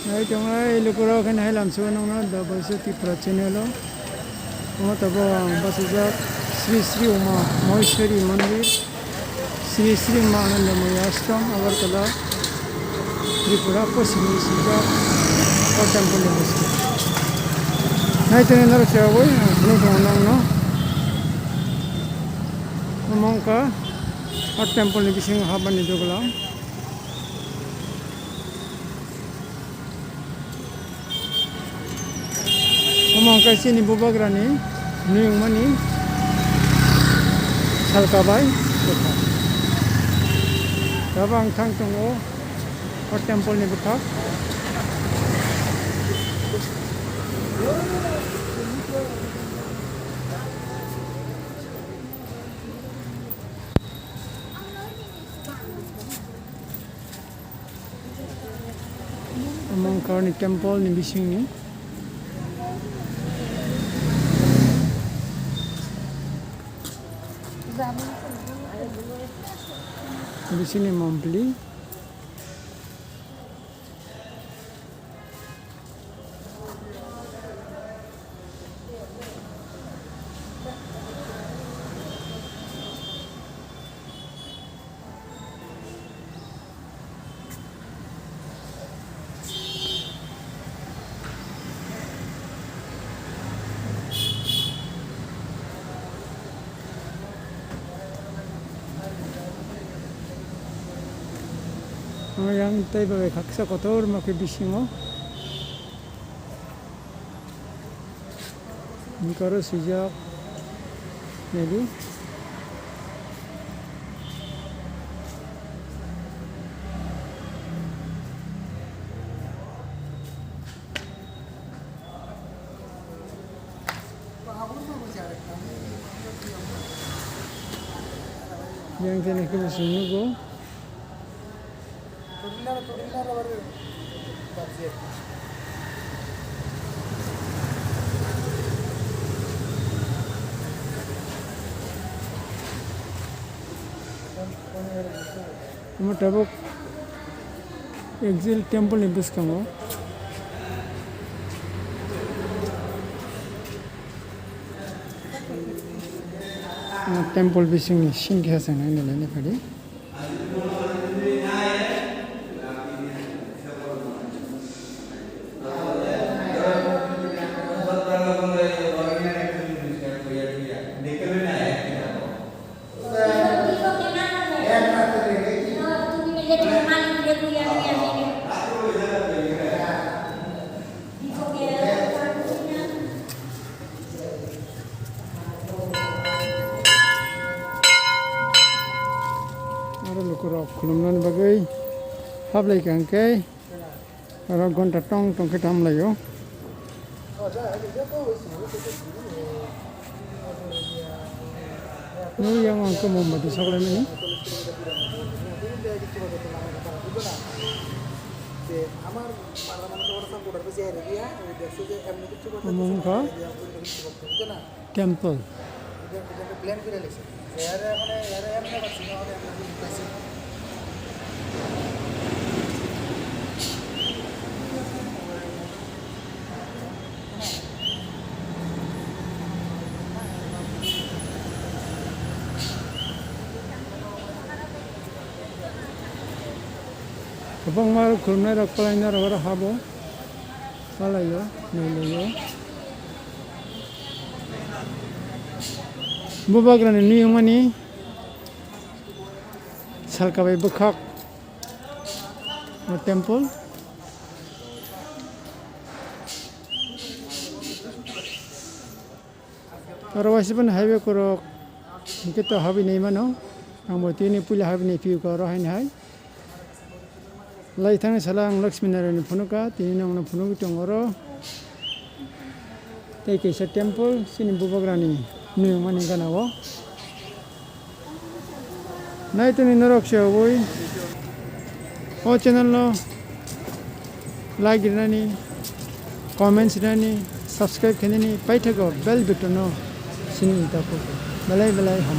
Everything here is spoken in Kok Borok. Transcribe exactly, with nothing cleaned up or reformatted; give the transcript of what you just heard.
Nai tongnai lukurok, haino hai lamsao nukno The Voice of Tripura channel o. Omo tabuk ang bachajak Sri Sri Uma Maheshwari Mandir, Sri Sri Ma Anandamaya Ashram, Agartala, Tripura, Poschim ni swijak o temple ni bwskango. Nai tongnai norok se abo, ang phunuk tongo nokno. Omo wngkha o temple ni bisingo habmani duglam. Omo wngkha chini bubagrani nuyungmani salka bai bwkhak. Tabuk ang thang tongo o temple ni bwkhak. Omo wngkha ani temple ni bisingni. Bisingni mompli. Yang tei bai khaksa kotor ma khe bisingo. Mikaro swijak, maybe. Yang kene kebo simi go. Omo tabuk Exile temple ni bwskango. Omo temple bisingni sink khe chwng nai nai phadi. Aro lukurok khulumnani bagwi hablai kha hwnkhe aro ghonta tong tong khe thamlaio. Nukya ang khe mombati soklaimani. Omo wngkha temple. Kwbangma khulumnairok, kwlainairok oro habo, palaio, nailaio. Bubagrani nuyungmani salka bai bwkhak o temple. Oro waisa phano highway korok hwnkhe to habwi nai mano. Ang bo tini puila habwi nai phiyokha oro haino hai. Lai thangni salo ang Lakshmi Narayan ni phunukha, tini nongno phunugwi tongo oro. Tei kaisa temple chini bubagrani nuyungmani gana o. Nai tongni norok se oboi o channel no like rinani, comments rinani, subscribe khainani paithago bell button no sini ita kho. Belai belai hambai.